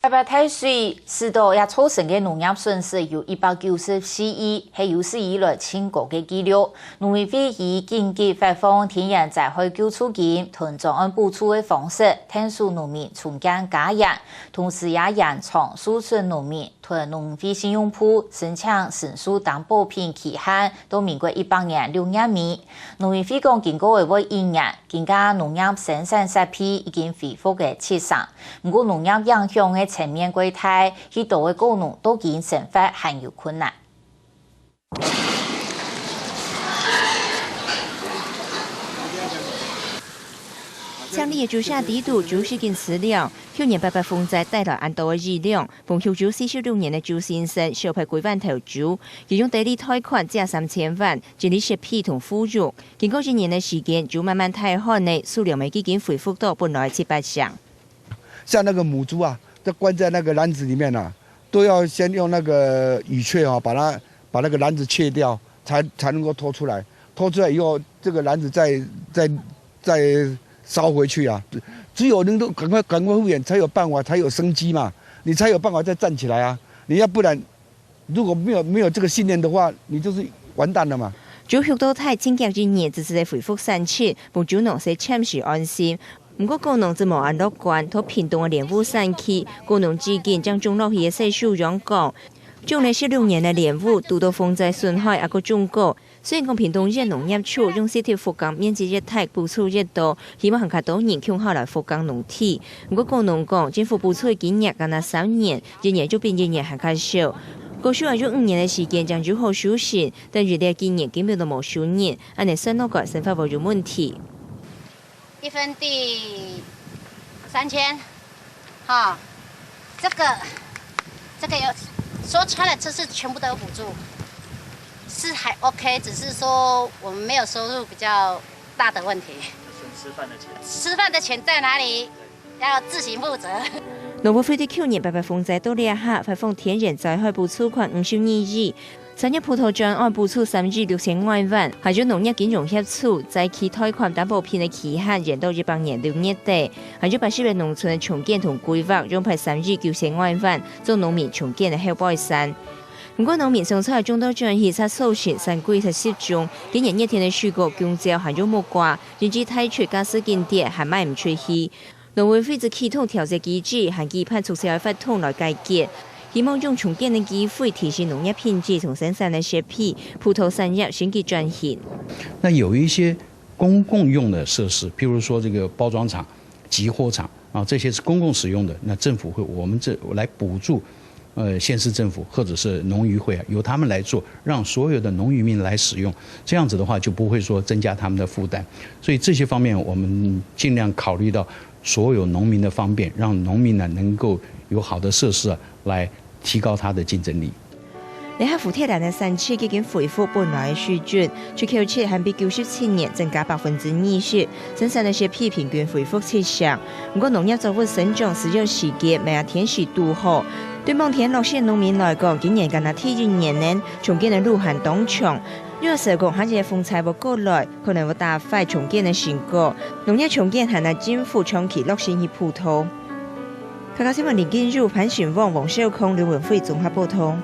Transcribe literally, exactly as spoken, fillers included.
八大水，使到這造成个農業損失有一百九十四億，係有史以來盡高个紀錄。農委會以緊急發放天然災害救助金同專案補助个方式，𢯭手農民重建家園，同時也延長受損農民同農會信用簿申請承受擔保品期限到民國一百年六月尾。農委會講，經過个一年，今个農業生產設備已經恢復个七成，毋過農業影響个層面過大，許多个果農到今生活還有困難。 青綠个豬舍底肚，豬已經食了。去年八八風災帶來恁多个雨量，分畜豬四十六年个朱先生小白規灣頭豬，佢用低利貸款借三千萬，整理設備同護育。經過一年个時間，豬慢慢大漢呢，數量乜已經恢復到本來七八成。 像那個母豬啊，在關在那個籃子裡面啊，都要先用那個雨楦啊，把它，把那個籃子楦掉，才，才能夠拖出來。拖出來以後，這個籃子再，再，再燒回去啊。只有能夠趕快，趕快復原，才有辦法，才有生機嘛，你才有辦法再站起來啊。你要不然，如果沒有，沒有這個信念的話，你就是完蛋了嘛。豬畜到大，正經一年，只係恢復產值，分豬農先暫時安心。 毋過果農就無恁樂觀，在屏東个蓮霧產區，果農最近正種落去个細樹秧講，種了十六年个蓮霧，堵到風災損害，還過種過。雖然講屏東縣農業處用實地復耕面積越大，補助越多，希望還較多人共下來復耕農地。毋過果農講，政府補助个金額干那三年，一年就比一年還較少。果樹還有五年个時間，正有好收成，但係這幾年根本都無收入，恁呢算落來，生活會有問題。 一分地三千，哈，這個，這個有，說穿了，這是全部都有補助，是還OK，只是說我們沒有收入比較大的問題。省吃飯的錢。吃飯的錢在哪裡？要自行負責。農委會在去年八八風災到這下，發放天然災害補助款五十二億， 產業葡萄專案補助三億六千外萬，還有農業金融協助，災區貸款擔保品个期限延到一百年六月底，還有八十個農村个重建同規劃，用忒三億九千外萬，做農民重建个後背山。毋過農民上菜種到轉去，煞造成產季忒集中，今年熱天个水果、弓蕉還有木瓜，因此大出價數緊跌，還賣毋出去。 農委會就啟動調節機制，還舉辦促銷活動來解決，希望用重建个機會提升農業品質同生產个設備，葡萄產業升級轉型。那有一些公共用的設施，譬如說這個包裝廠、集貨廠啊，這些是公共使用的，那政府會，我們這來補助，呃，縣市政府或者是農漁會啊，由他們來做，讓所有的農漁民來使用，這樣子的話就不會說增加他們的負擔。所以這些方面，我們盡量考慮到 所有農民的方便，讓農民呢能夠有好的設施啊，來提高他的競爭力。這下福鐵蘭个產值已經恢復本來个水準，出口值還比九十七年增加百分之二十，生產个設備平均恢復七成。毋過農業作物生長需要時間，乜愛天時堵好。對望天落雪農民來講，今年干那第一年呢，重建个路還當長。 若係講下一個風災會過來，可能會打壞重建个成果。農業重建還愛政府長期落心去輔導。客家新聞林金如、潘信旺、王少康、劉文輝綜合報導。